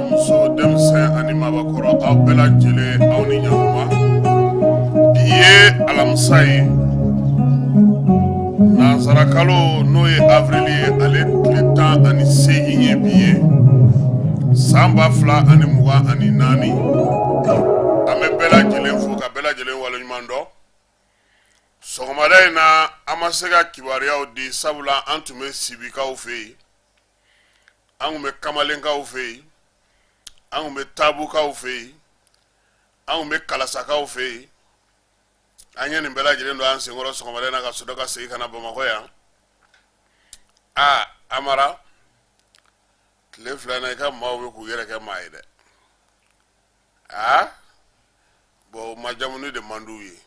Muso, denmisɛn ani maabakɔrɔ, aw bɛɛ lajɛlen, aw ni ɲakuma. Bi ye alamisa ye, nansarakalo n'o ye avril ye, ale tile 18 ye bi ye, san 2024. An bɛ bɛɛ lajɛlen fo ka bɛɛ lajɛlen waleɲuman dɔn. Sɔgɔmada in na, an ma se ka kibaruyaw di, sabula an tun bɛ sibikaw fɛ yen, an tun bɛ kamalenkaw fɛ yen, an tun bɛ tabukaw fɛ yen, an tun bɛ kalasakaw fɛ yen. An ye nin bɛɛ lajɛlen don an senkɔrɔ sɔgɔmada in na ka sɔrɔ ka segin ka na Bamakɔ yan. Aa Amara, tile 2 in na, i ka maaw bɛ k'u yɛrɛ kɛ maa ye dɛ. Aa bon, majamuni de man d'u ye.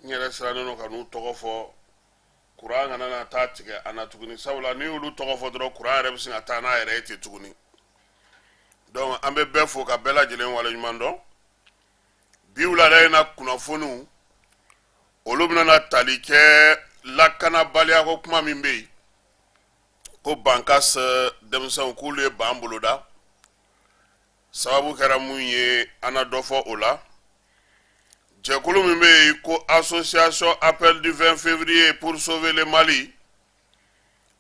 N yɛrɛ sirannen don ka n'u tɔgɔ fɔ, kuran kana na taa tigɛ an na tuguni, sabula n'i y'olu tɔgɔ fɔ dɔrɔn, kuran yɛrɛ bɛ sin ka taa n'a yɛrɛ ye ten tuguni. Donc an bɛ bɛɛ fo ka bɛɛ lajɛlen waleɲuman dɔn. Bi wulada in na, kunnafoniw olu bɛna na tali kɛ lakanabaliya ko kuma min bɛ yen ko Bankas denmisɛnw k'olu ye ban boloda, sababu kɛra mun ye, an na dɔ fɔ o la. Jɛkulu min bɛ yen ko Association Appel du 20 février pour sauver le Mali,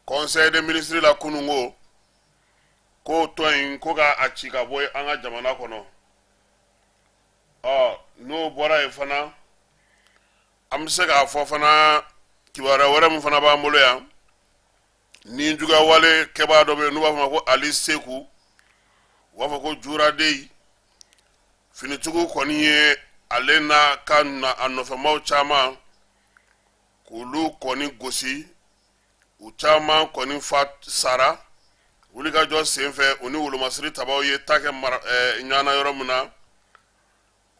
conseil des ministres la kununko, k'o tɔn in ko ka a ci ka bɔ an ka jamana kɔnɔ. Ɔ n'o bɔra yen fana, an bɛ se k'a fɔ fana, kibaruya wɛrɛ min fana b'an bolo yan, ni juguyawale kɛbaa dɔ bɛ yen n'u b'a fɔ ma ko Ali Seku, u b'a fɔ ko Juradeyi, finitigiw kɔni ye ale n'a ka na a nɔfɛmaw caman k'olu kɔni gosi, u caman kɔni fa sara wulikajɔ senfɛ. U ni wolomasiri tabaw ye ta kɛ mara ɲɔgɔn na yɔrɔ min na,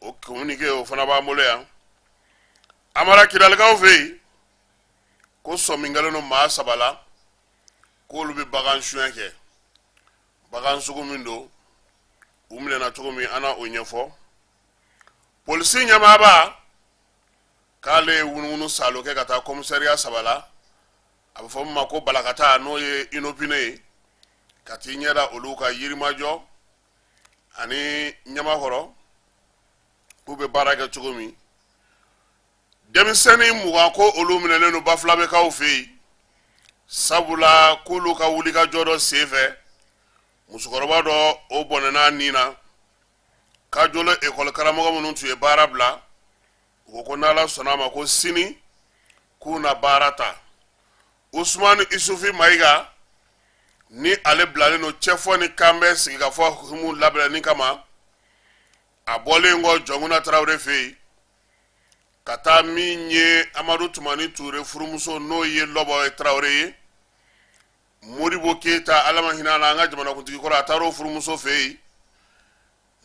o communiqué o fana b'an bolo yan. Amara, Kidalikaw fɛ yen, ko sɔmi kɛlen don maa saba la k'olu bɛ bagan suɲɛ kɛ. Bagan sugu min don, u minɛna cogo min, an na o ɲɛfɔ. Polisi ɲɛmaaba k'ale ye wunuwunu salo kɛ ka taa komisariya saba la, a bɛ fɔ min ma ko Balakata, n'o ye inopinɛ ye, ka t'i ɲɛ da olu ka Yirimajɔ ani Ɲamakɔrɔ, k'u bɛ baara kɛ cogo min. Denmisɛnnin 20 ko olu minɛlen don Bafulabɛkaw fɛ yen, sabula k'olu ka wulikajɔ dɔ senfɛ, musokɔrɔba dɔ o bɔnɛna nin na. Kajolo ekɔli karamɔgɔ minnu tun ye baara bila, u ko ko n'Ala sɔnna a ma, ko sini k'u na baara ta. Usumani Isufi Mayiga ni ale bilalen don cɛfɔ ni kanbɛn sigikafɔ hukumu labɛnni kama, a bɔlen kɔ Jɔnkunda Tarawele fɛ yen ka taa min ye Amadu Tumani Ture furumuso, n'o ye Lɔbɔ Tarawele ye, Modibo Keyita, Ala ma hinɛ a la, an ka jamanakuntigi kɔrɔ, a taara o furumuso fɛ yen.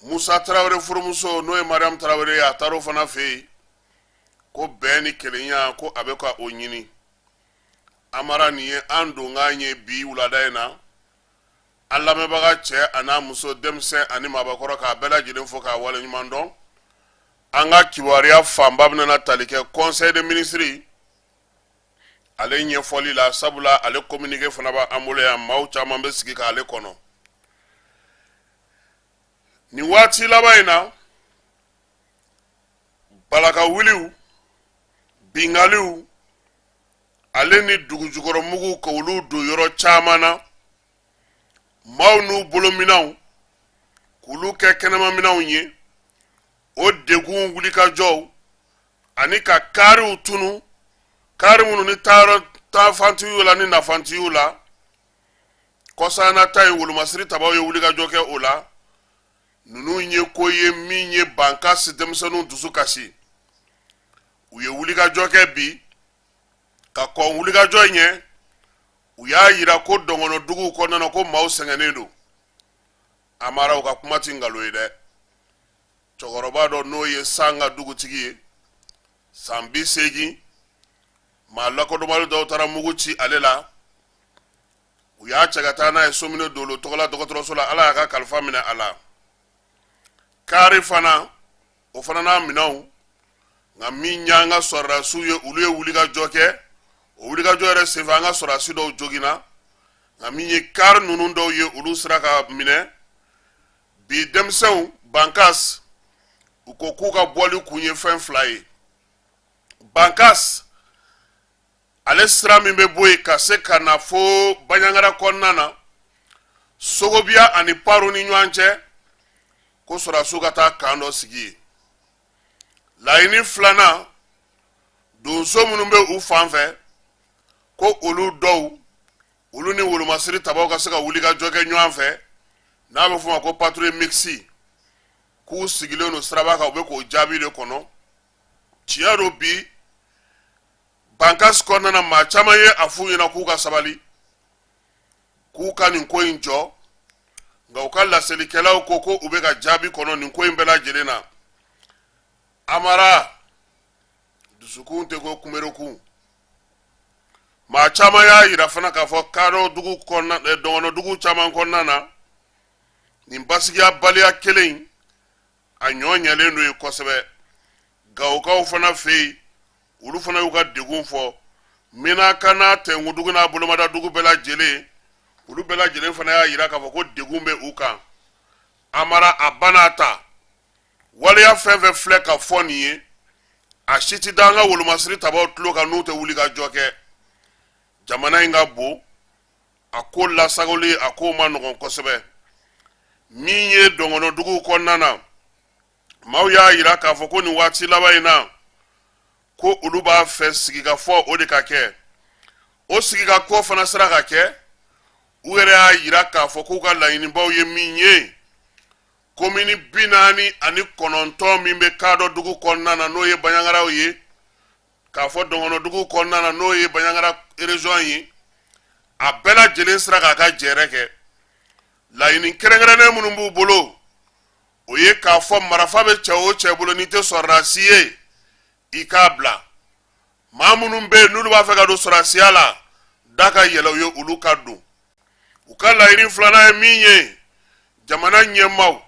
Musa Tarawele furumuso, n'o ye Mariam Tarawele ye, a taara o fana fɛ yen, ko bɛn ni kelenya, ko a bɛ ka o ɲini. Amara, nin ye an donkan ye bi wulada in na. An lamɛnbaga cɛ a n'a muso, denmisɛn ani maabakɔrɔ, k'a bɛɛ lajɛlen fo k'a waleɲuman dɔn. An ka kibaruya fanba bɛna tali kɛ conseil des ministres ale ɲɛfɔli la, sabula ale communiqué fana b'an bolo yan, maaw caman bɛ sigi k'ale kɔnɔ. Nin waati laban in na, balakawuliw, binkaliw, ale ni dugujukɔrɔmuguw ka olu don yɔrɔ caman na, maaw n'u bolominɛnw k'olu kɛ kɛnɛmaminɛnw ye, o degun wulikajɔw ani ka kaariw tunu, kaari minnu ni taayɔrɔ taafan t'u la ni nafan t'u la. Kɔsana ta in, wolomasiri tabaw ye wulikajɔ kɛ o la. Ninnu ye ko ye min ye Bankasi denmisɛnninw dusu kasi. U ye wulikajɔ kɛ bi. Ka kɔn wulikajɔ ɲɛ, u y'a yira ko dɔngɔnɔduguw kɔnɔna na, ko maaw sɛgɛnnen don. Amara, u ka kuma ti nkalon ye dɛ. Cɛkɔrɔba dɔ, n'o ye Sanga dugutigi ye, san 80, maa lakodɔnbali dɔw taara mugu ci ale la. U y'a cɛ ka taa n'a ye Somine Dolo tɔgɔla dɔgɔtɔrɔso la. Ala y'a ka kalifa minɛ a la. Kaari fana, o fana n'a minɛnw. Nka min y'an ka sɔrɔdasiw ye, olu ye wulikajɔ kɛ. O wulikajɔ yɛrɛ senfɛ, an ka sɔrɔdasi dɔw joginna. Nka min ye kaari ninnu dɔw ye, olu sera ka minɛ. Bi denmisɛnw Bankas, u ko k'u ka bɔli kun ye fɛn fila ye. Bankas ale sira min bɛ bɔ yen ka se ka na fo Baɲangara kɔnɔna na, Sogobiya ani Paro ni ɲɔgɔn cɛ, ko sɔrɔdasiw ka taa kan dɔ sigi yen. Laɲini filanan, donso minnu bɛ u fan fɛ, ko olu dɔw, olu ni wolomasiri tabaw ka se ka wulikajɔ kɛ ɲɔgɔn fɛ, n'a bɛ f'o ma ko patrouille mixte, k'u sigilen don siraba kan, u bɛ k'o jaabi de kɔnɔ. Tiɲɛ don, bi Bankas kɔnɔna na, maa caman ye a f'u ɲɛna k'u ka sabali, k'u ka nin ko in jɔ. Nka u ka laselikɛlaw ko ko u bɛ ka jaabi kɔnɔ nin ko in bɛɛ lajɛlen na. Amara, dusukun tɛ ko kunberekun. Maa caman y'a yira fana k'a fɔ kadɔ dugu kɔnɔna, dɔgɔnɔ dugu caman kɔnɔna na, nin basigiyabaliya kelen in, a ɲɔ ɲɛlen don yen kosɛbɛ. Gawokaw fana fɛ yen, olu fana y'u ka degun fɔ. Menaka n'a Tɛnkudugu n'a bolomada dugu bɛɛ lajɛlen, olu bɛɛ lajɛlen fana y'a yira k'a fɔ ko degun bɛ u kan. Amara, a banna ta waleya fɛn fɛn filɛ ka fɔ nin ye, a si ti da an ka wolomasiri tabaw tulo kan n'u tɛ wuli ka jɔ kɛ. Jamana in ka bon, a ko lasagoli, a ko ma nɔgɔn kosɛbɛ. Min ye dɔngɔnɔduguw kɔnɔna na, maaw y'a yira k'a fɔ ko nin waati laban in na, ko olu b'a fɛ sigikafɔ o de ka kɛ. O sigikafɔ fana sera ka kɛ. U yɛrɛ y'a yira k'a fɔ k'u ka laɲinibaw ye min ye, komini 49 min bɛ kadɔ dugu kɔnɔna na, n'o ye Baɲangaraw ye, k'a fɔ dɔngɔnɔdugu kɔnɔna na, n'o ye Baɲangara région ye, a bɛɛ lajɛlen sera k'a ka jɛrɛ kɛ. Laɲini kɛrɛnkɛrɛnnen minnu b'u bolo, o ye k'a fɔ marafa bɛ cɛ o cɛ bolo, n'i tɛ sɔrɔdasi ye, i k'a bila. Maa minnu bɛ yen n'olu b'a fɛ ka don sɔrɔdasiya la, da ka yɛlɛ u ye, olu ka don. U ka laɲini filanan ye min ye, jamana ɲɛmaaw,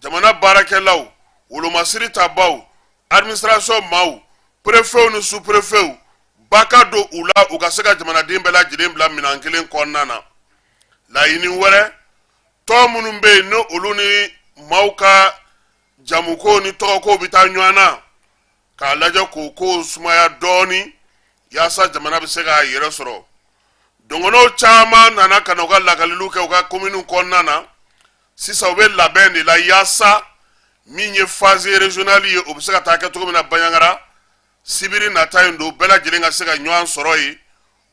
jamana baarakɛlaw, wolomasiri tabaw, administration maaw, préfetw ni sous-préfetw, ba ka don u la, u ka se ka jamanaden bɛɛ lajɛlen bila minɛn kelen kɔnɔna na. Laɲini wɛrɛ, tɔn minnu bɛ yen, ni olu ni maaw ka jamuko ni tɔgɔkow bɛ taa ɲɔgɔn na, k'a lajɛ k'o kow sumaya dɔɔnin yaasa jamana bɛ se k'a yɛrɛ sɔrɔ. Dɔngɔnɔw caman nana ka na u ka lakaliliw kɛ u ka kominiw kɔnɔna na. Sisan u bɛ labɛn de la yaasa min ye phase régionale ye, o bɛ se ka taa kɛ cogo min na Baɲangara sibiri nata in don, bɛɛ lajɛlen ka se ka ɲɔgɔn sɔrɔ yen.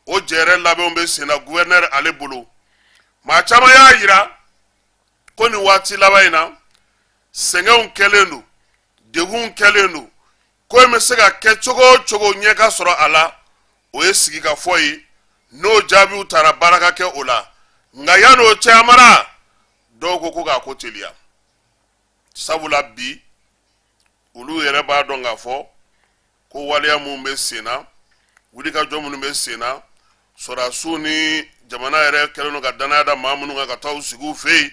O jɛrɛ labɛnw bɛ sen na gouverneur ale bolo. Maa caman y'a yira ko nin waati laban in na, sɛgɛnw kɛlen don, degunw kɛlen don. Ko in bɛ se ka kɛ cogo o cogo, ɲɛ ka sɔrɔ a la, o ye sigikafɔ ye. N'o jaabiw taara, baara ka kɛ o la. Nka yan'o cɛ, Amara, dɔw ko ko k'a ko teliya, sabula bi olu yɛrɛ b'a dɔn k'a fɔ ko waleya minnu bɛ sen na, wulikajɔ minnu bɛ sen na, sɔrɔdasiw ni jamana yɛrɛ kɛlen don ka danaya da maa minnu kan ka taa u sigi u fɛ yen,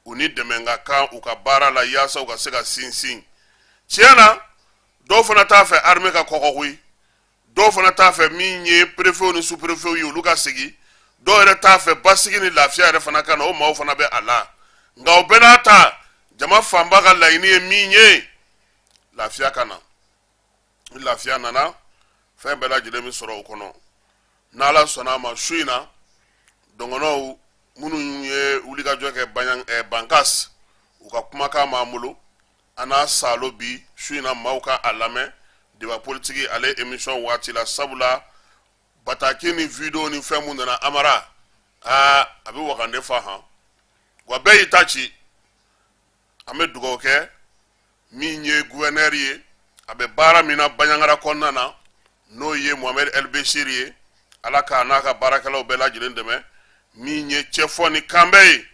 u ni dɛmɛ ka kan u ka baara la yaasa u ka se ka sinsin. Tiɲɛ na, dɔw fana t'a fɛ armée ka kɔgɔ koyi. Dɔw fana t'a fɛ min ye préfetw ni sous-préfetw ye, olu ka segin. Dɔw yɛrɛ t'a fɛ basigi ni lafiya yɛrɛ fana ka na. O maaw fana bɛ a la. Nka o bɛɛ n'a ta, Jama fanba ka laɲini ye min ye, lafiya ka na. Ni lafiya nana, fɛn bɛɛ lajɛlen bɛ sɔrɔ o kɔnɔ. N'Ala sɔnna a ma, su in na, dɔgɔnɔw minnu ye wulikajɔ kɛ Bankas, u ka kumakan b'an bolo. An n'a salo bi su in na, maaw ka a lamɛn débat politique ale émission waati la, sabula bataki ni video ni fɛn mun nana Amara, aa, a bɛ wagande fa han wa, bɛɛ y'i ta ci. An bɛ dugawu kɛ min ye gouverneur ye, a bɛ baara min na Banjagara kɔnɔna na, n'o ye Mohamed El Bechir ye. Ala k'a n'a ka baarakɛlaw bɛɛ lajɛlen dɛmɛ. Min ye cɛfɔ ni kanbɛn ye,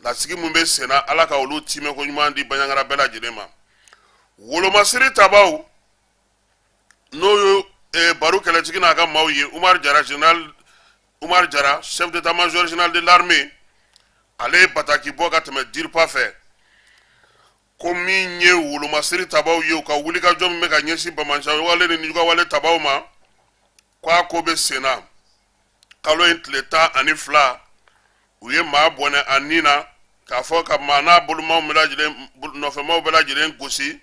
lasigi min bɛ senna, Ala ka olu timɛko ɲuman di Banjagara bɛɛ lajɛlen ma. Wolomasiri tabaw, n'o ye Baru Kɛlɛtigi n'a ka maaw ye, Umar Jara, général Umar Jara, chef d'état-major général de l'armée, ale ye bataki bɔ ka tɛmɛ DIRPA fɛ ko min ye wolomasiri tabaw ye, u ka wulikajɔ min bɛ ka ɲɛsin banbaanciwale ni nijuguyawale tabaw ma, ko a ko bɛ senna. Kalo in tile 12, u ye maa bɔnɛ a ni na, k'a fɔ ka maa n'a bolomaw bɛɛ lajɛlen, nɔfɛmaw bɛɛ lajɛlen gosi,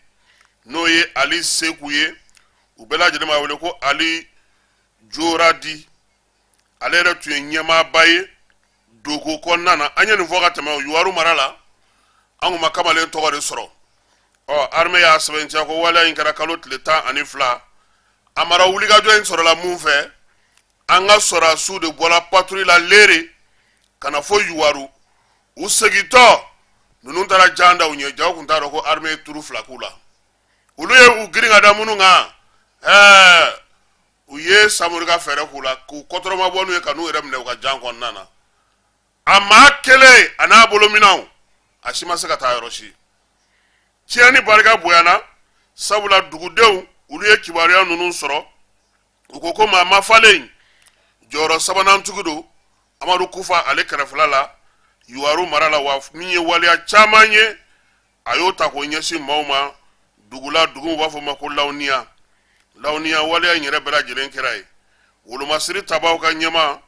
n'o ye Ali Seku ye, u bɛɛ lajɛlen b'a wele ko Ali Joradi. Ale yɛrɛ tun ye ɲɛmaaba ye dogo kɔnɔna na. An ye nin fɔ ka tɛmɛ Yuwaru mara la, an kun ma kamalen tɔgɔ de sɔrɔ. Ɔ, armée y'a sɛbɛntiya ko waleya in kɛra kalo tile 12. Amara, wulikajɔ in sɔrɔla mun fɛ? An ka sɔrɔdasiw de bɔra patrouille la Lere ka na fo Yuwaru. U segintɔ, ninnu taara jan da u ɲɛ. Jaw kun t'a dɔn ko armée ye turu 2 k'u la. Olu ye u girin ka da minnu kan, ɛɛ, u ye Samori ka fɛɛrɛ k'u la k'u kɔtɔrɔma bɔ n'u ye ka n'u yɛrɛ minɛ u ka jan kɔnɔna na. A maa kelen a n'a bolominɛnw, a si ma se ka taa yɔrɔ si. Tiɲɛni barika bonyana, sabula dugudenw, olu ye kibaruya ninnu sɔrɔ. U ko ko maa mafalen jɔyɔrɔ sabanan tigi don Amadu Kufa ale kɛrɛfɛla la Yuwaru mara la, wa min ye waleya caman ye, a y'o ta k'o ɲɛsin maaw ma dugu la, dugu b'a fɔ ma ko Lawuniya. Lawuniya waleya in yɛrɛ bɛɛ lajɛlen kɛra yen. Wolomasiri tabaw ka ɲɛmaa,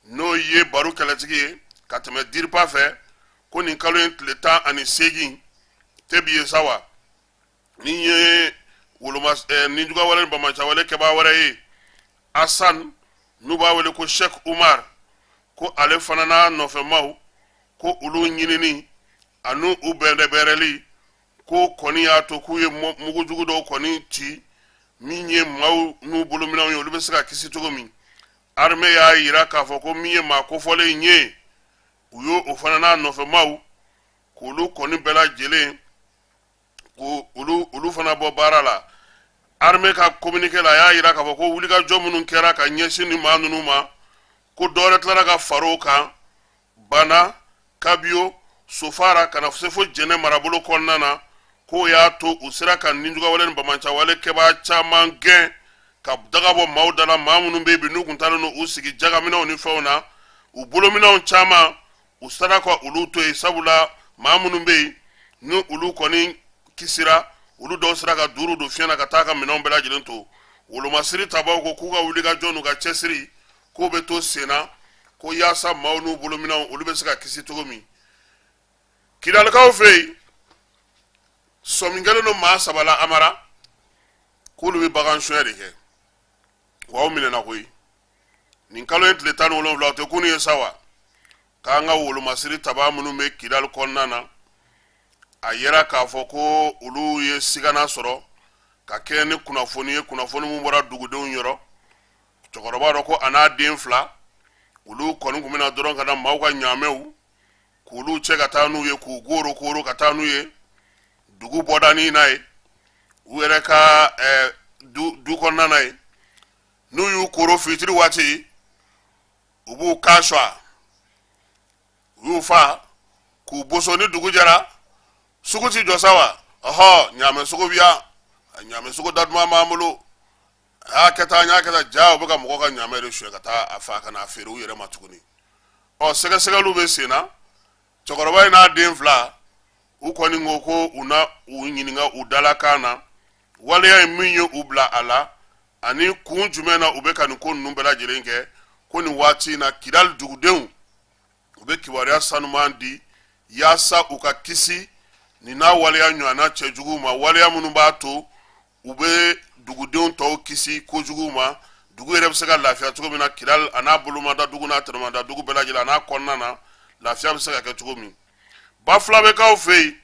n'o ye Baru Kɛlɛtigi ye ka tɛmɛ DIRPA fɛ, ko nin kalo in tile 18 tɛ bi ye sa wa, ni ye woloma nijuguyawale ni banbaanciwale kɛbaa wɛrɛ ye, Asan, n'u b'a wele ko Sheikh Umar, ko ale fana n'a nɔfɛmaw, ko olu ɲinini ani u bɛrɛbɛrɛli ko kɔni y'a to k'u ye mugujugu dɔw kɔni ci, min ye maaw n'u bolominɛnw ye, olu bɛ se ka kisi cogo min. Armée y'a yira k'a fɔ ko min ye maa kofɔlen in ye, u y'o o fana n'a nɔfɛmaw, k'olu kɔni bɛɛ lajɛlen, ko olu fana bɔ baara la. Armée ka communiqué la, a y'a yira k'a fɔ ko wulikajɔ minnu kɛra ka ɲɛsin ni maa ninnu ma, ko dɔwɛrɛ tilara ka far'o kan Bana, Kabiyo, Sofara, ka na se fo Jɛnɛ marabolo kɔnɔna na, k'o y'a to u sera ka nijuguyawale ni banbaanciwale kɛbaa caman gɛn ka daga bɔ maaw da la, maa minnu bɛ yen bi n'u kun taalen don u sigi jagaminɛw ni fɛnw na. U bolominɛnw caman, u sera ka olu to yen, sabula maa minnu bɛ yen ni olu kɔni kisira, olu dɔw sera ka duuru don fiɲɛ na ka taa ka minɛnw bɛɛ lajɛlen to. Wolomasiri tabaw ko k'u ka wulikajɔ n'u ka cɛsiri k'o bɛ to sen na, ko yaasa maaw n'u bolominɛnw, olu bɛ se ka kisi cogo min. Kidalikaw fɛ yen, sɔmi kɛlen don maa saba la Amara, k'olu bɛ bagan suɲɛ de kɛ, wa u minɛna koyi. Nin kalo in tile 17, o tɛ kunun ye sa wa, k'an ka wolomasiri taba minnu bɛ Kidali kɔnɔna na, a yera k'a fɔ ko olu ye sigana sɔrɔ ka kɛɲɛ ni kunnafoni ye, kunnafoni min bɔra dugudenw yɔrɔ. Cɛkɔrɔba dɔ ko a n'a den fila, olu kɔni tun bɛna dɔrɔn ka na maaw ka ɲaamɛw k'olu cɛ ka taa n'u ye, k'u goro koro ka taa n'u ye dugu bɔdanin na ye, u yɛrɛ ka du kɔnɔna na ye. N'u y'u koro fitiri waati, u b'u kan sɔn, u y'u fa k'u boso. Ni dugu jɛra, sugu ti jɔ sa wa, ɔhɔ, ɲaamɛ sogo bi yan, ɲaamɛ sogo da duman b'an bolo, a y'a kɛ tan, an y'a kɛ tan. Ja, u bɛ ka mɔgɔ ka ɲaamɛ de suɲɛ ka taa a fa ka n'a feere u yɛrɛ ma tuguni. Ɔ, sɛgɛsɛgɛliw bɛ sen na. Cɛkɔrɔba in n'a den fila, u kɔni ko ko u na u ɲininka u dalakan na, waleya in min ye u bila a la, ani kun jumɛn na u bɛ ka nin ko ninnu bɛɛ lajɛlen kɛ. Ko nin waati in na, Kidali dugudenw, u bɛ kibaruya sanuman di yaasa u ka kisi. Nin n'a waleya ɲɔgɔnna cɛjuguw ma, waleya minnu b'a to u bɛ dugudenw tɔw kisi kojuguw ma, dugu yɛrɛ bɛ se ka lafiya cogo min na. Kidali a n'a bolomada dugu n'a tɛnɛmada dugu bɛɛ lajɛlen a n'a kɔnɔna na, lafiya bɛ se ka kɛ cogo min. Bafulabɛkaw fɛ yen,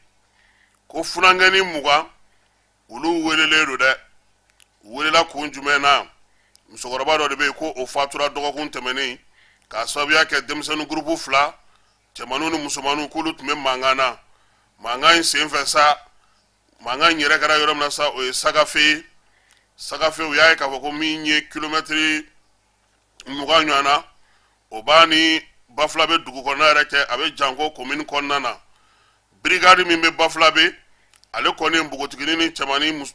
ko funankɛnin 20, olu welelen don dɛ. U welela kun jumɛn na? Musokɔrɔba dɔ de bɛ yen ko o fatura dɔgɔkun tɛmɛnen k'a sababuya kɛ denmisɛnnin gurupu fila, cɛmanninw ni musomanninw, k'olu tun bɛ mankan na. Mankan in senfɛ sa, mankan in yɛrɛ kɛra yɔrɔ min na sa, o ye Sagafe ye. Sagafe, u y'a ye k'a fɔ ko min ye kilomɛtiri 20 ɲɔgɔn na, o b'a ni Bafulabe dugu kɔnɔna yɛrɛ cɛ, a bɛ Janko komini kɔnɔna na. Brigade min bɛ Bafulabe, ale kɔni ye npogotiginin ni cɛmannin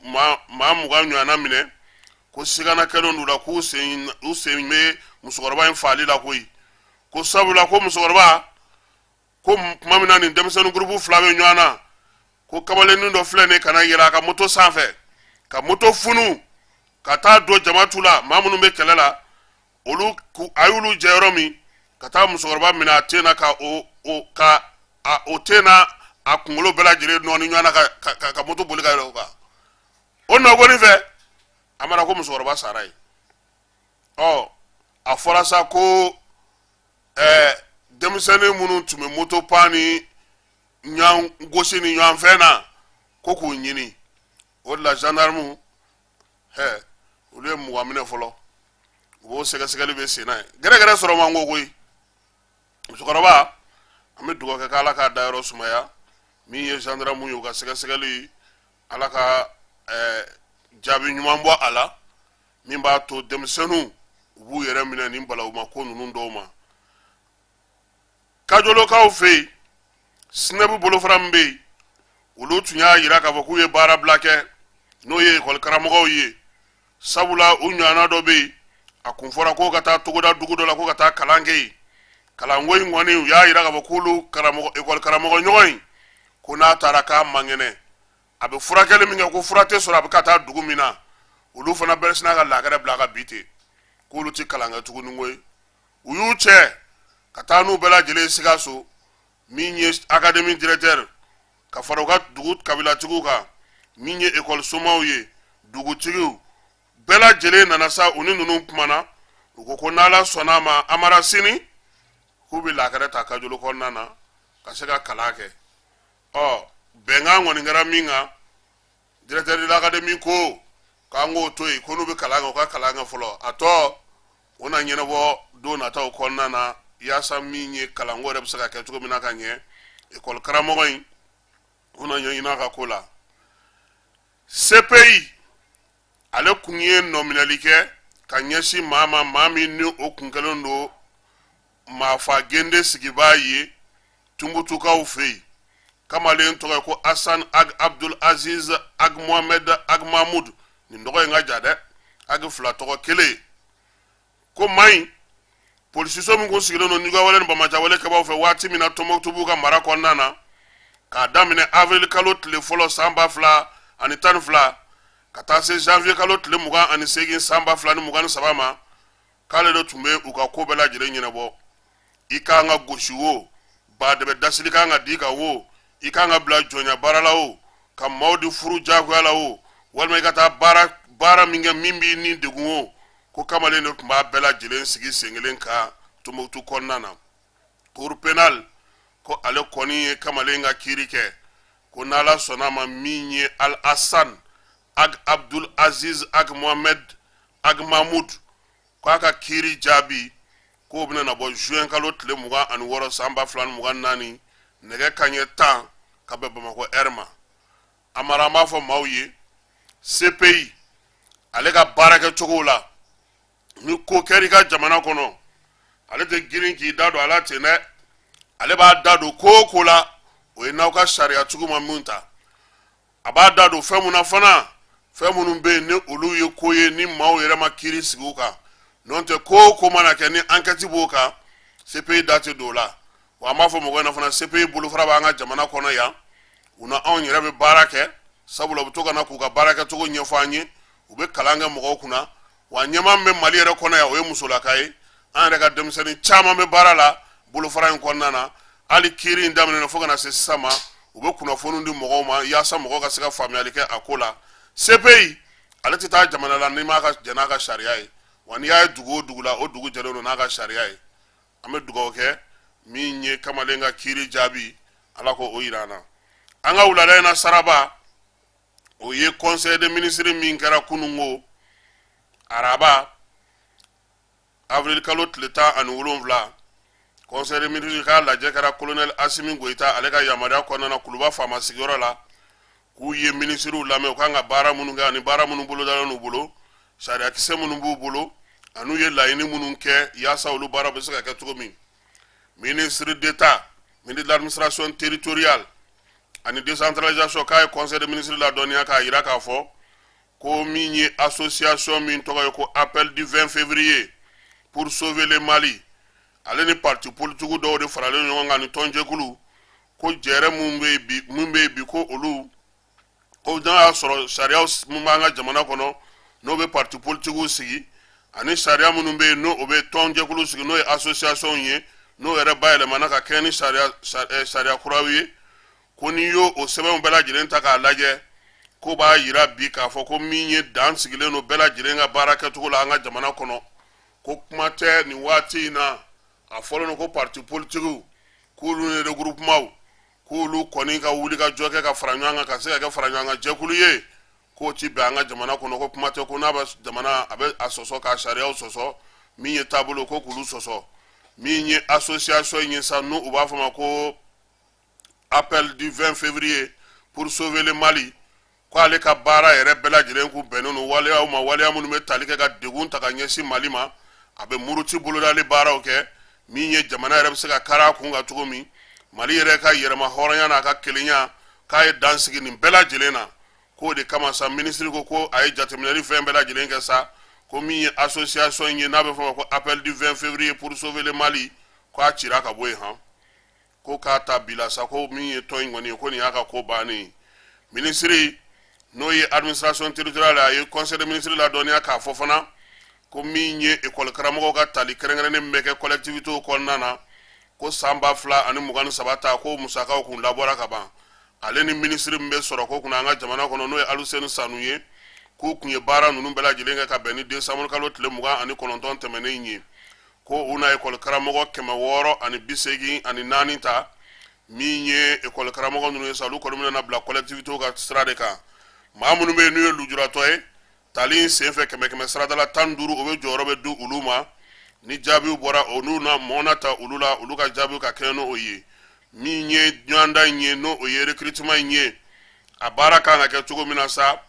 maa 20 ɲɔgɔnna minɛ, ko sigana kɛlen d'u la k'u sen u sen bɛ musokɔrɔba in faali la koyi. Ko sabula ko musokɔrɔba ko tuma min na nin denmisɛnnin gurupu fila bɛ ɲɔgɔn na, ko kamalennin dɔ filɛ nin ka na yɛlɛ a ka moto sanfɛ, ka moto funu ka taa don jama tu la, maa minnu bɛ kɛlɛ la, olu a y'olu jɛ yɔrɔ min, ka taa musokɔrɔba minɛ a ten na, ka o o ka a o ten na a kunkolo bɛɛ lajɛlen nɔɔni ɲɔgɔn na, ka moto boli ka yɛlɛ o kan. O nɔgɔnin fɛ, a mara ko musokɔrɔba sara yen. Ɔ, a fɔra sa ko denmisɛnnin minnu tun bɛ moto pan ni ɲɔgɔn gosi ni ɲɔgɔn fɛn na, ko k'u ɲini. O de la gendarme olu ye 20 minɛ fɔlɔ, u b'o sɛgɛsɛgɛli bɛ sen na ye. Gɛrɛgɛrɛ sɔrɔ man go koyi. Musokɔrɔba, an bɛ dugawu kɛ k'Ala k'a dayɔrɔ sumaya. Min ye gendarme ye, u ka sɛgɛsɛgɛli, Ala ka jaabi ɲuman bɔ a la min b'a to denmisɛnninw u b'u yɛrɛ minɛ nin balawuma ko ninnu dɔw ma. Kajolokaw fɛ yen, SNEP bolofara min bɛ yen, olu tun y'a jira k'a fɔ k'u ye baarabila kɛ, n'o ye ekɔli karamɔgɔw ye, sabula u ɲɔgɔnna dɔ bɛ yen, a kun fɔra k'o ka taa togoda dugu dɔ la ko ka taa kalan kɛ yen. Kalanko in kɔni, u y'a jira k'a fɔ k'olu karamɔgɔ, ekɔli karamɔgɔ ɲɔgɔn in, ko n'a taara k'a man kɛnɛ, a bɛ furakɛli min kɛ, ko fura tɛ sɔrɔ a bɛ ka taa dugu min na. Olu fana bɛɛ sinna ka lakɛrɛ bila ka bi ten k'olu tɛ kalan kɛ tuguni koyi. U y'u cɛ ka taa n'u bɛɛ lajɛlen Sikaso. Min ye académie directeur, ka fara u ka dugu kabilatigiw kan, min ye ekɔli somaw ye, dugutigiw bɛɛ lajɛlen nana sa. U ni ninnu kumana, u ko ko n'Ala sɔnna a ma, amara sini k'u bɛ lakɛrɛ ta Kajolo kɔnɔna na ka se ka kalan kɛ. Ɔ, bɛnkan kɔni kɛra min kan, directeur de l'académie ko k'an k'o to yen, ko n'u bɛ kalan kɛ, u ka kalan kɛ fɔlɔ, a tɔ o na ɲɛnabɔ don nataw kɔnɔna na, yaasa min ye kalanko yɛrɛ bɛ se ka kɛ cogo min na ka ɲɛ. Ekɔli karamɔgɔ in, o na ɲɛɲini a ka ko la. CPI, ale kun ye nɔminɛli kɛ ka ɲɛsin maa ma, maa min ni o kun kɛlen don maafa gende sigibaa ye Tunbutukaw fɛ yen. Kamalen tɔgɔ ye ko Asan Ag Abdul Aziz Ag Mohamed Ag Mahmud. Nin tɔgɔ in ka jan dɛ, Ag fila tɔgɔ kelen. Ko maa in, polisiso min kun sigilen don Nigawale ni Bamacawale kɛbaw fɛ waati min na Tɔnbɔkutu b'u ka mara kɔnɔna na, k'a daminɛ avril kalo tile fɔlɔ san 2012 ka taa se janvier kalo tile 28 san 2023 ma, k'ale de tun bɛ u ka ko bɛɛ lajɛlen ɲɛnabɔ. I kan ka gosi wo, badɛbɛ dasili kan ka d'i kan wo, i kan ka bila jɔnya baara la wo, ka maaw di furu jagoya la wo, walima i ka taa baara min kɛ min b'i ni degun wo, ko kamalen de tun b'a bɛɛ lajɛlen sigi sen kelen kan Tɔnbɔkutu kɔnɔna na. Cour pénale ko ale kɔni ye kamalen ka kiiri kɛ, ko n'Ala sɔnna a ma, min ye Al Hasan Ag Abdul Aziz Ag Mohamed Ag Mahmud, k'a ka kiiri jaabi k'o bɛna na bɔ juin kalo tile 26 san 2024, nɛgɛ kanɲɛ 10 ka bɛn Bamakɔ ɛri ma. Amara, an b'a fɔ maaw ye, CPI ale ka baarakɛcogo la, ni ko kɛra i ka jamana kɔnɔ, ale tɛ girin k'i da don a la ten dɛ. Ale b'a da don ko o ko la, o ye n'aw ka sariyatigiw ma min ta. A b'a da don fɛn mun na fana, fɛn minnu bɛ yen ni olu ye ko ye ni maaw yɛrɛ ma kiiri sigi u kan. N'o tɛ, ko o ko mana kɛ ni enquête b'o kan, CPI da tɛ don o la. Wa an b'a fɔ mɔgɔw ɲɛna fana, CPI bolofara b'an ka jamana kɔnɔ yan, u na anw yɛrɛ bɛ baara kɛ, sabula u bɛ to ka na k'u ka baarakɛcogo ɲɛfɔ an ye, u bɛ kalan kɛ mɔgɔw kunna. Wa ɲɛmaa min bɛ Mali yɛrɛ kɔnɔ yan, o ye musolaka ye. An yɛrɛ ka denmisɛnnin caman bɛ baara la bolofara in kɔnɔna na. Hali kiiri in daminɛna fo ka na se sisan ma, U bɛ kunnafoni di mɔgɔw ma yaasa mɔgɔw ka se ka faamuyali kɛ a ko la. CPI ale tɛ taa jamana la n'i m'a ka jɛn n'a ka sariya ye, wa n'i y'a ye dugu o dugu la, o dugu jɛlen don n'a ka sariya ye. An bɛ dugawu kɛ min ye kamalen ka kiiri jaabi, Ala ko o yira an na. An ka wulada in na saraba, o ye conseil des ministres min kɛra kununko araba, avril kalo tile 17. Conseil des ministres ka lajɛ kɛra colonel Asimi Goyita ale ka yamaruya kɔnɔna na Kuluba faama sigiyɔrɔ la, k'u ye minisiriw lamɛn, u kan ka baara minnu kɛ ani baara minnu bolodalen n'u bolo, sariyakisɛ minnu b'u bolo, an'u ye laɲini minnu kɛ yaasa olu baara bɛ se ka kɛ cogo min. Ministre d'État, ministre de l'Administration territoriale ani décentralisation, k'a ye conseil des ministres ladɔnniya k'a yira k'a fɔ ko min ye association min tɔgɔ ye ko Appel du 20 février pour sauver le Mali, ale ni parti politique dɔw de faralen ɲɔgɔn kan ni tɔnjɛkulu, ko jɛrɛ mun bɛ yen bi, mun bɛ yen bi, ko olu ko n'a y'a sɔrɔ sariya mun b'an ka jamana kɔnɔ, n'o bɛ parti politikiw sigi, ani sariya minnu bɛ yen, n'o o bɛ tɔnjɛkulu sigi, n'o ye association ye, n'o yɛrɛ bayɛlɛmana ka kɛ ni sariya kuraw ye, ko n'i y'o o sɛbɛnw bɛɛ lajɛlen ta k'a lajɛ, ko b'a yira bi k'a fɔ ko min ye dan sigilen don bɛɛ lajɛlen ka baara kɛcogo la an ka jamana kɔnɔ. Ko kuma tɛ nin waati in na, a fɔlen don ko parti politikiw, k'olu ni regroupement, k'olu kɔni ka wuli ka jɔ kɛ ka fara ɲɔgɔn kan ka se ka kɛ fara ɲɔgɔn kan jɛkulu ye, k'o ti bɛn an ka jamana kɔnɔ. Ko kuma tɛ ko n'a bɛ jamana a bɛ a sɔsɔ, k'a sariyaw sɔsɔ, min ye taabolo ko k'olu sɔsɔ. Min ye association in ye sa, n'u u b'a fɔ ma ko Appel du 20 février pour sauver le Mali, ko ale ka baara yɛrɛ bɛɛ lajɛlen kun bɛnnen don waleyaw ma, waleya minnu bɛ tali kɛ ka degun ta ka ɲɛsin Mali ma. A bɛ muruti bolodali baaraw kɛ min ye jamana yɛrɛ bɛ se ka kari a kun kan cogo min, Mali yɛrɛ ka yɛrɛma hɔrɔnya n'a ka kelenya, k'a ye dan sigi nin bɛɛ lajɛlen na. K'o de kama sa, minisiri ko ko a ye jateminɛli fɛn bɛɛ lajɛlen kɛ sa, ko min ye association in ye, n'a bɛ fɔ a ma ko Appel du 20 février pour sauver le Mali, k'a cira ka bɔ yen han. Ko k'a ta bi la sa, ko min ye tɔn in kɔni ye, ko nin y'a ka ko bannen ye. Minisiri n'o ye administration territoriale, a ye conseil des ministres ladɔnniya k'a fɔ fana ko min ye ekɔli karamɔgɔw ka tali kɛrɛnkɛrɛnnen min bɛ kɛ collectivités kɔnɔna na, ko san 2023 ta, ko musakaw kun labɔra ka ban. Ale ni minisiri min bɛ sɔrɔ ko kunna an ka jamana kɔnɔ, n'o ye Aluseni Sanu ye, k'u kun ye baara ninnu bɛɛ lajɛlen kɛ ka bɛn ni décembre kalo tile 29 tɛmɛnen ye, ko u na ekɔli karamɔgɔ 684 ta. Min ye ekɔli karamɔgɔ ninnu ye sa, olu kɔni bɛna bila collectivités ka sira de kan. Maa minnu bɛ yen n'u ye lujuratɔ ye, tali in senfɛ, kɛmɛ kɛmɛ saradala 15, o bɛ jɔyɔrɔ bɛ di olu ma. Ni jaabiw bɔra, o n'u na mɔɔ na ta olu la, olu ka jaabiw ka kɛɲɛ n'o ye. Min ye ɲɔgɔndan in ye, n'o o ye recrutement in ye, a baara kan ka kɛ cogo min na sa,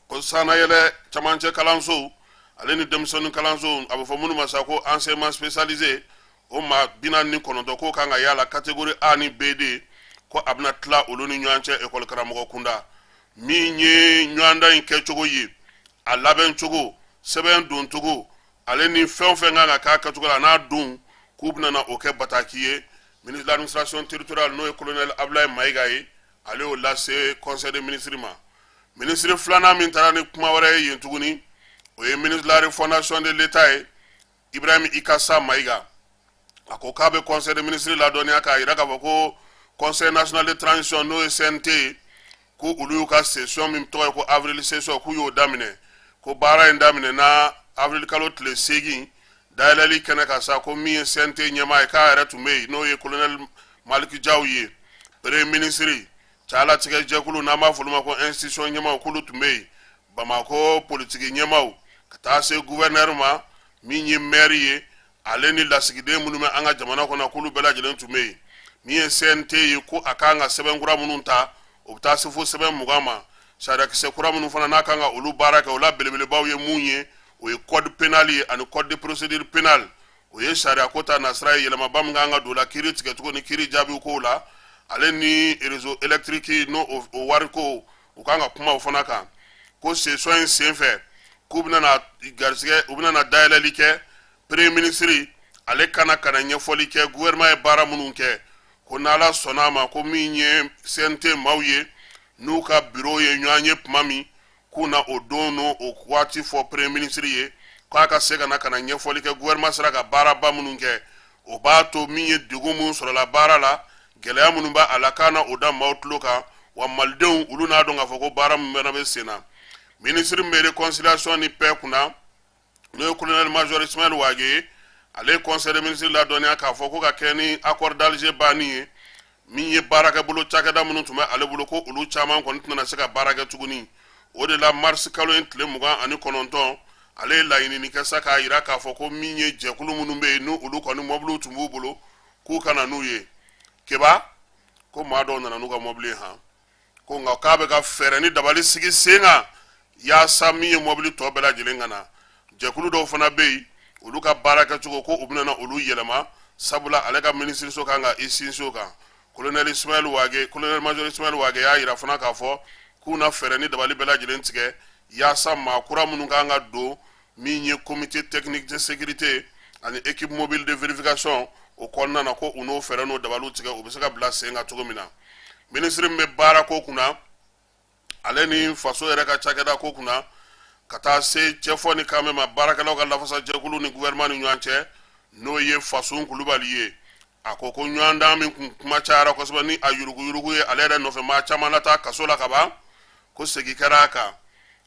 ko sannayɛlɛ camancɛ kalansow ale ni denmisɛnnin kalansow, a bɛ fɔ minnu ma sa ko enseignement spécialisé, o maa 49 k'o kan ka y'a la catégorie A ni B D, ko a bɛna tila olu ni ɲɔgɔn cɛ ekɔli karamɔgɔ kunda. Min ye ɲɔgɔndan in kɛcogo ye, a labɛn cogo, sɛbɛn don cogo, ale ni fɛn o fɛn kan ka k'a kɛcogo la n'a don, k'u bɛna na o kɛ bataki ye. Ministre de l'Administration territoriale, n'o ye colonel Abdoulaye Mayiga ye, ale y'o lase conseil des ministres ma. Minisiri filanan min taara ni kuma wɛrɛ ye yen tuguni, o ye ministre de la Refondation de l'État ye, Ibrahim Ikasa Mayiga. A ko k'a bɛ conseil des ministres ladɔnniya k'a yira k'a fɔ ko Conseil national de transition, n'o ye CNT ye, ko olu y'u ka session min tɔgɔ ye ko avril session, k'u y'o daminɛ. Ko baara in daminɛna avril kalo tile 8 dayɛlɛli kɛnɛ kan sa, ko min ye CNT ɲɛmaa ye, k'a yɛrɛ tun bɛ yen, n'o ye colonel Maliki Jaw ye, premier ministre, calatigɛ jɛkulu n'an b'a fɔ olu ma ko institution ɲɛmaaw, k'olu tun bɛ yen, Bamakɔ politiki ɲɛmaaw, ka taa se gouverneur ma, min ye maire ye, ale ni lasigiden minnu bɛ an ka jamana kɔnɔ, k'olu bɛɛ lajɛlen tun bɛ yen. Min ye CNT ye, ko a kan ka sɛbɛn kura minnu ta, o bɛ taa se fo sɛbɛn 20 ma. Sariyakisɛ kura minnu fana n'a kan ka olu baara kɛ, o la belebelebaw ye mun ye? O ye code pénal ye ani code de procédure pénale. O ye sariya ko ta nasira ye, yɛlɛmaba min kan ka don o la, kiiri tigɛcogo ni kiiri jaabiw kow la, ale ni réseau électrique n'o o wariko, u kan ka kuma o fana kan. Ko session in senfɛ, k'u bɛna na garisɛgɛ, u bɛna na dayɛlɛli kɛ, premier ministre ale kana ka na ɲɛfɔli kɛ gouvernement ye baara minnu kɛ. Ko n'Ala sɔnna a ma, ko min ye CNT maaw ye, n'u ka bureau ye ɲɔgɔn ye tuma min, k'u na o don n'o o waati fɔ premier ministre ye, k'a ka se ka na ka na ɲɛfɔli kɛ gouvernement sera ka baaraba minnu kɛ. O b'a to min ye degun minnu sɔrɔla baara la, Gɛlɛya minnu b'a a la, k'a na o da maaw tulo kan, wa malidenw olu n'a dɔn k'a fɔ ko baara min fana bɛ sen na. Minisiri min bɛ réconciliation ni paix kunna, n'o ye colonel major Ismaël Wagué ye, ale ye conseil des ministres ladɔnniya k'a fɔ ko ka kɛ ni accord d'Alger banni ye, min ye baarakɛbolo cakɛda minnu tun bɛ ale bolo, ko olu caman kɔni tɛna se ka baara kɛ tuguni. O de la, mars kalo in tile 29, ale ye laɲinini kɛ sa k'a yira k'a fɔ ko min ye jɛkulu minnu bɛ yen, n'u olu kɔni mɔbiliw tun b'u bolo, k'u ka na n'u ye. Keba ko maa dɔw nana n'u ka mɔbili ye han, ko nka k'a bɛ ka fɛɛrɛ ni dabali sigi sen kan yaasa min ye mɔbili tɔ bɛɛ lajɛlen ka na. Jɛkulu dɔw fana bɛ yen, olu ka baara kɛcogo, ko u bɛna na olu yɛlɛma, sabula ale ka minisiriso kan ka i sinsin o kan. Colonel Ismaël Wagué, colonel major Ismaël Wagué y'a yira fana k'a fɔ k'u na fɛɛrɛ ni dabali bɛɛ lajɛlen tigɛ yaasa maa kura minnu kan ka don min ye comité technique de sécurité ani équipe mobile de vérification o kɔnɔna na, ko u n'o fɛɛrɛ n'o dabaliw tigɛ, u bɛ se ka bila sen kan cogo min na. Minisiri min bɛ baara ko kunna, ale ni faso yɛrɛ ka cakɛda ko kunna, ka taa se cɛfɔ ni kanbɛn ma baarakɛlaw ka lafasajɛkulu ni gouvernement ni ɲɔgɔn cɛ, n'o ye Fasun Kulubali ye, a ko ko ɲɔgɔndan min kun kuma cayara kosɛbɛ ni a yuruguyurugu ye ale yɛrɛ nɔfɛ maa caman lataa kaso la kaban, ko segin kɛra a kan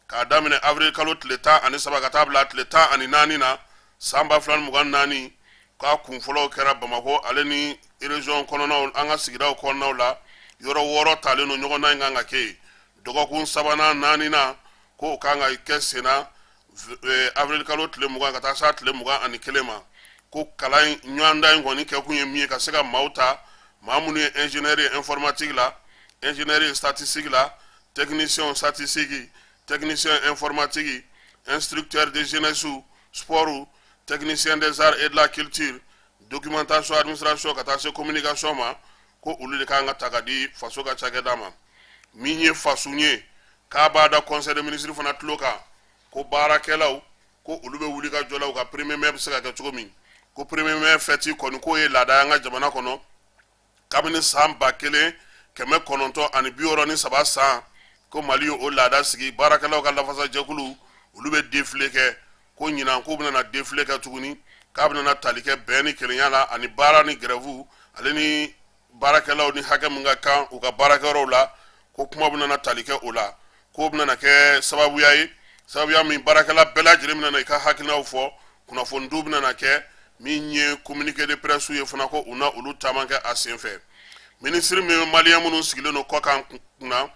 k'a daminɛ avril kalo tile 13 ka taa bila tile 14 na san 2024. K'a kun fɔlɔw kɛra Bamakɔ ale ni région kɔnɔnaw, an ka sigidaw kɔnɔnaw la. Yɔrɔ wɔɔrɔ talen don ɲɔgɔndan in kan ka kɛ yen. Dɔgɔkun sabanan naaninan, k'o kan ka kɛ senna avril kalo tile 20 ka taa s'a tile 21 ma. Ko kalan ɲɔgɔndan in kɔni kɛkun ye min ye, ka se ka maaw ta, maa minnu ye ingénieur ye informatique la, ingénieur ye statistique la, technicien statistique, technicien informatique, instructeur de jeunesse sport, technicien des arts et de la culture, documentation, administration, ka taa se communication ma, ko olu de kan ka ta ka di faso ka cakɛda ma. Min ye Fasun ye, k'a b'a da conseil des ministres fana tulo kan ko baarakɛlaw, ko olu bɛ wuli ka jɔ la u ka premier mai bɛ se ka kɛ cogo min. Ko premier mai fɛti kɔni, k'o ye laada ye an ka jamana kɔnɔ kabini san 1963 san, ko Mali ye o laada sigi. Baarakɛlaw ka lafasajɛkulu, olu bɛ défilé kɛ. Ko ɲinan k'u bɛna défilé kɛ tuguni, k'a bɛna tali kɛ bɛn ni kelenya la ani baara ni grève, ale ni baarakɛlaw ni hakɛ min ka kan u ka baarakɛyɔrɔw la, ko kuma bɛna tali kɛ o la. K'o bɛna kɛ sababuya ye, sababuya min baarakɛla bɛɛ lajɛlen bɛna i ka hakilinaw fɔ. Kunnafonidiw bɛna kɛ, min ye communiqué de presse ye fana, ko u na olu caman kɛ a senfɛ. Minisiri min bɛ maliyɛn minnu sigilen don kɔkan kunna,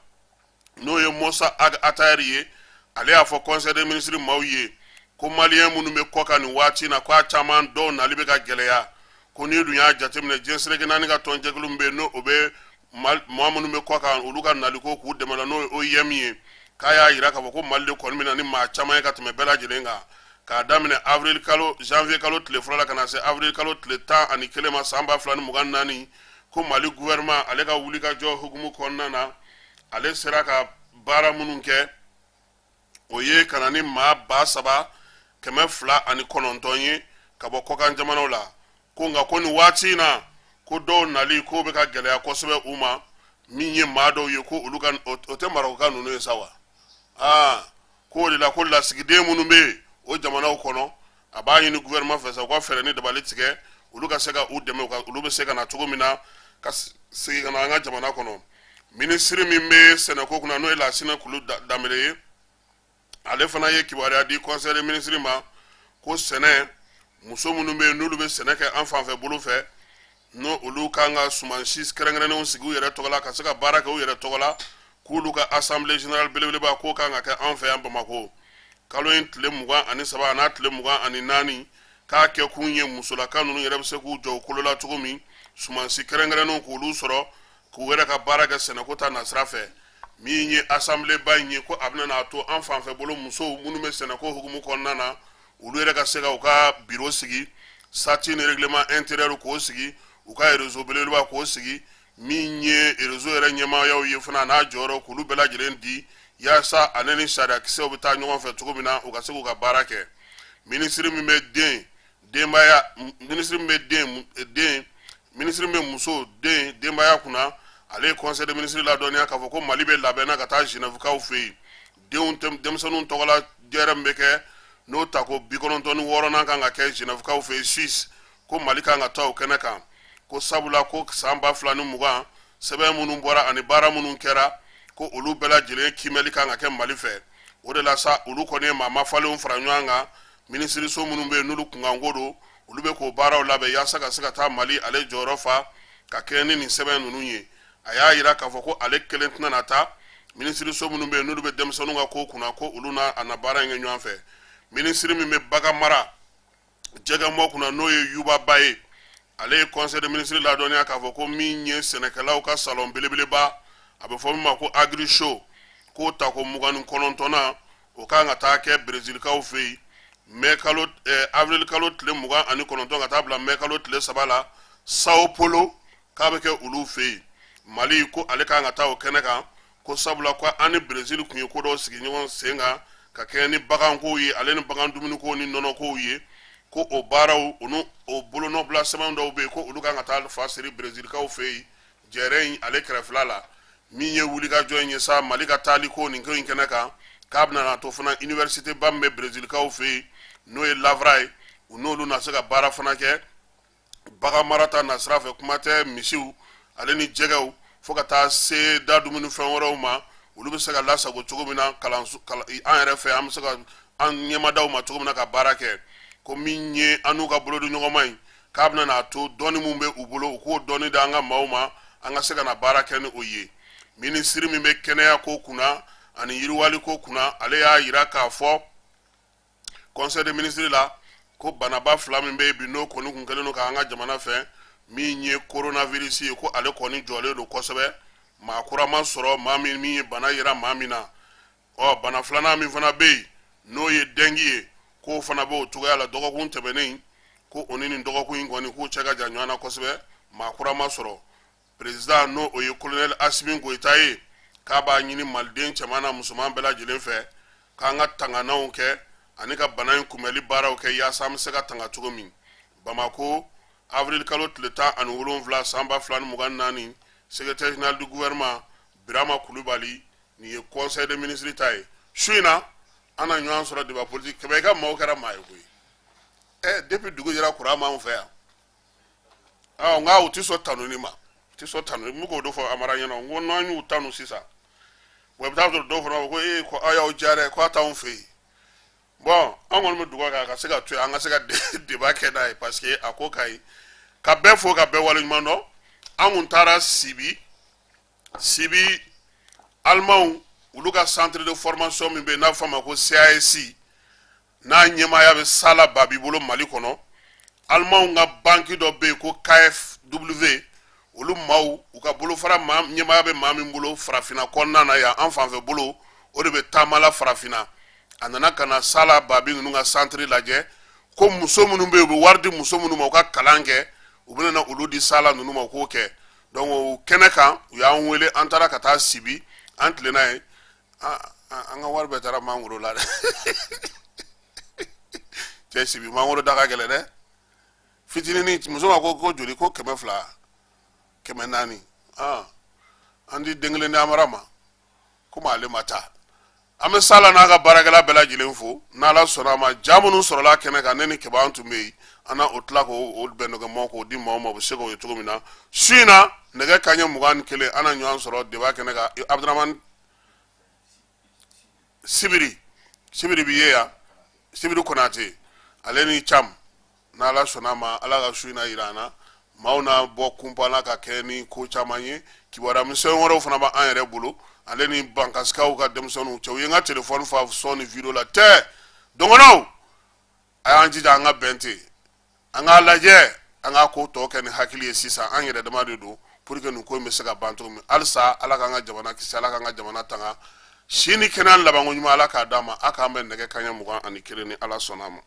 n'o ye Mossa Ag Attaher ye, ale y'a fɔ conseil des ministres maaw ye ko maliyɛn minnu bɛ kɔkan nin waati na, k'a caman dɔw nali bɛ ka gɛlɛya. Ko n'i dun y'a jateminɛ, diɲɛ seleke naani ka tɔnjɛkulu min bɛ yen, n'o o bɛ maa minnu bɛ kɔkan olu ka naliko k'u dɛmɛ la, n'o ye OIM ye, k'a y'a yira k'a fɔ ko Mali de kɔni bɛ na ni maa caman ye ka tɛmɛ bɛɛ lajɛlen kan. K'a daminɛ avril kalo, janvier kalo tile fɔlɔ la ka na se avril kalo tile 11 ma san 2024, ko Mali gouvernement ale ka wulikajɔ hukumu kɔnɔna na, ale sera ka baara minnu kɛ, o ye ka na ni maa 3209 ye ka bɔ kɔkan jamanaw la. Ko nka ko nin waati in na, ko dɔw nali k'o bɛ ka gɛlɛya kosɛbɛ u ma. Min ye maa dɔw ye, ko olu ka o tɛ Marɔkuka ninnu ye sa wa? Aa, k'o de la, ko lasigiden minnu bɛ yen o jamanaw kɔnɔ, a b'a ɲini gouvernement fɛ sa u ka fɛɛrɛ ni dabali tigɛ, olu ka se ka u dɛmɛ, olu bɛ se ka na cogo min na ka segin ka na an ka jamana kɔnɔ. Minisiri min bɛ sɛnɛko kunna, n'o ye Lasinɛ Kulu Danbele ye, ale fana ye kibaruya di conseil des ministres ma ko sɛnɛ, muso minnu bɛ yen n'olu bɛ sɛnɛ kɛ an fanfɛ bolo fɛ, n'o olu kan ka sumansi kɛrɛnkɛrɛnnenw sigi u yɛrɛ tɔgɔ la ka se ka baara kɛ u yɛrɛ tɔgɔ la, k'olu ka assemblée générale belebeleba k'o kan ka kɛ an fɛ yan Bamakɔ kalo in tile 23 an'a tile 24. K'a kɛ kun ye musolaka ninnu yɛrɛ bɛ se k'u jɔ u kolo la cogo min, sumansi kɛrɛnkɛrɛnnenw k'olu sɔrɔ k'u yɛrɛ ka baara kɛ sɛnɛko ta nasira fɛ. Min ye assemblée ba in ye, ko a bɛna n'a to an fanfɛ bolo musow minnu bɛ sɛnɛko hukumu kɔnɔna na, olu yɛrɛ ka se ka u ka biro sigi, statut ni règlement intérieur k'o sigi, u ka réseau belebeleba k'o sigi. Min ye réseau yɛrɛ ɲɛmaayaw ye fana, n'a jɔyɔrɔ, k'olu bɛɛ lajɛlen di yaasa ale ni sariyakisɛw bɛ taa ɲɔgɔn fɛ cogo min na, u ka se k'u ka baara kɛ. Minisiri min bɛ den denbaya, minisiri min bɛ den den minisiri min bɛ muso den denbaya kunna, ale ye conseil des ministres ladɔnniya k'a fɔ ko Mali bɛ labɛn na ka taa Genève-kaw fɛ yen, denw denmisɛnninw tɔgɔla jɛrɛ min bɛ kɛ, n'o tako 96nan kan ka kɛ Genève-kaw fɛ yen Suisse, ko Mali kan ka taa o kɛnɛ kan. Ko sabula ko san 2020 sɛbɛn minnu bɔra ani baara minnu kɛra, ko olu bɛɛ lajɛlen kiimɛli kan ka kɛ Mali fɛ. O de la sa, olu kɔni ye maa mafalenw fara ɲɔgɔn kan. Minisiriso minnu bɛ yen, n'olu kunkanko don, olu bɛ k'o baaraw labɛn yaasa ka se ka taa Mali ale jɔyɔrɔ fa ka kɛɲɛ ni nin sɛbɛn ninnu ye. A y'a yira k'a fɔ ko ale kelen tɛna na taa. Minisiriso minnu bɛ yen, n'olu bɛ denmisɛnninw ka ko kunna, ko olu n'a a na baara in kɛ ɲɔgɔn fɛ. Minisiri min bɛ bagan mara, jɛgɛmɔ kunna, n'o ye Yuba Ba ye, ale ye conseil de ministre ladɔnniya k'a fɔ ko min ye sɛnɛkɛlaw ka salon belebeleba, a bɛ fɔ min ma ko Agri Show, k'o tako 29nan, o kan ka taa kɛ Brezilikaw fɛ yen mɛ kalo avril kalo tile 29 ka taa bila mɛ kalo tile 3 la Sao Paulo, k'a bɛ kɛ olu fɛ yen. Mali ko ale kan ka taa o kɛnɛ kan, ko sabula ko an ni Brezil tun ye ko dɔw sigi ɲɔgɔn sen kan ka kɛɲɛ ni bagankow ye, ale ni bagan dumunikow ni nɔnɔkow ye, ko o baaraw, o n'o o bolonɔbila sɛbɛn dɔw bɛ yen, ko olu kan ka taa fa siri Brezilikaw fɛ yen jɛrɛ in ale kɛrɛfɛla la. Min ye wulikajɔ in ye sa, Mali ka taali ko nin ko in kɛnɛ kan, k'a bɛna na to fana université ba min bɛ Brezilikaw fɛ yen, n'o ye Lavra ye, u n'olu na se ka baara fana kɛ bagan mara ta nasira fɛ, kuma tɛ misiw ale ni jɛgɛw, fo ka taa se da dumunifɛn wɛrɛw ma, olu bɛ se ka lasago cogo min na kalanso an yɛrɛ fɛ, an bɛ se ka an ɲɛmadaw ma cogo min na ka baara kɛ. Ko min ye an n'u ka bolodiɲɔgɔnma in, k'a bɛna n'a to dɔnni min bɛ u bolo, u k'o dɔnni di an ka maaw ma, an ka se ka na baara kɛ ni o ye. Minisiri min bɛ kɛnɛya ko kunna ani yiriwali ko kunna, ale y'a yira k'a fɔ conseil de ministre la ko banaba fila min bɛ yen bi, n'o kɔni kun kɛlen don k'an ka jamana fɛ, min ye coronavirus ye, ko ale kɔni jɔlen don kosɛbɛ, maa kura ma sɔrɔ maa min ye bana yira maa min na. Ɔ bana filanan min fana bɛ yen, n'o ye dengue ye, k'o fana b'o cogoya la. Dɔgɔkun tɛmɛnen, ko o ni nin dɔgɔkun in kɔni, k'u cɛ ka jan ɲɔgɔn na kosɛbɛ, maa kura ma sɔrɔ. Président, n'o o ye colonel Asimi Goyita ye, k'a b'a ɲini maliden cɛman n'a musoman bɛɛ lajɛlen fɛ k'an ka tanganaw kɛ ani ka bana in kunbɛli baaraw kɛ yaasa an bɛ se ka tanga cogo min. Bamako, avril kalo tile 17 san 2024, secrétaire général du gouvernement Birama Kulubali. Nin ye conseil des ministres ta ye. Su in na, an na ɲɔgɔn sɔrɔ débat politique. Kɛmɛ, i ka maaw kɛra maa ye koyi. Ɛ, depuis dugu jɛra, kuran m'anw fɛ yan. Nka u tɛ sɔn tanuni ma, u tɛ sɔn tanu. N bɛ k'o de fɔ Amara ɲɛna, n ko n'an y'u tanu sisan, wa i bɛ taa sɔrɔ dɔw fana ko ee, ko aw y'aw diya dɛ, ko a t'anw fɛ yen. Bon, an kɔni bɛ dugawu kɛ a ka se ka to yen, an ka se ka débat kɛ n'a ye, parce que a ko ka ɲi. Ka bɛɛ fo, ka bɛɛ waleɲuman dɔn. An kun taara Sibi. Sibi, Alimanw olu ka centre de formation min bɛ yen, n'a bɛ f'a ma ko CAS, n'a ɲɛmaaya bɛ Sala Babi bolo Mali kɔnɔ. Alimanw ka banki dɔ bɛ yen ko KfW, olu maaw, u ka bolofara maa ɲɛmaaya bɛ maa min bolo farafinna kɔnɔna na yan, an fanfɛ bolo, o de bɛ taama la farafinna. A nana ka na Sala Babi ninnu ka centre lajɛ, ko muso minnu bɛ yen, u bɛ wari di muso minnu ma u ka kalan kɛ, u bɛna na olu di Sala ninnu ma u k'o kɛ. Donc o kɛnɛ kan, u y'an wele, an taara ka taa Sibi, an tilenna yen. An ka wari bɛɛ taara mangoro la dɛ. Cɛ, Sibi mangoro da ka gɛlɛn dɛ. Fitininin, muso ma ko joli? Ko 200, 400. An di den kelen di Amara ma, komi ale ma taa. An bɛ Sala n'a ka baarakɛla bɛɛ lajɛlen fo. N'Ala sɔnna a ma, ja minnu sɔrɔla kɛnɛ kan, ne ni Kɛba an tun bɛ yen, an na o tila k'o bɛn nɔgɔ k'o di maaw ma, u bɛ se k'o ye cogo min na. Su in na, nɛgɛ kanɲɛ 21, an na ɲɔgɔn sɔrɔ débat kɛnɛ kan. Abudramani, sibiri sibiri bi ye yan, Sibiri Konate ale ni Cam. N'Ala sɔnna a ma, Ala ka su in na yira an na, maaw na bɔ kunpan na ka kɛ ni ko caman ye. Kibaruya misɛn wɛrɛw fana b'an yɛrɛ bolo, ale ni bankasikaw ka denmisɛnninw. Cɛw ye n ka telefɔni fa son ni video la tɛ. Dɔgɔnɔw, a y'an jija an ka bɛn ten, an k'a lajɛ, an k'a ko tɔ kɛ ni hakili ye sisan. An yɛrɛ dama de don pour que nin ko in bɛ se ka ban cogo min. Halisa, Ala k'an ka jamana kisi, Ala k'an ka jamana tanga. Si ni kɛnɛya labanko ɲuman, Ala k'a d'an ma. A k'an bɛn nɛgɛ kanɲɛ 21, ni Ala sɔnna a ma.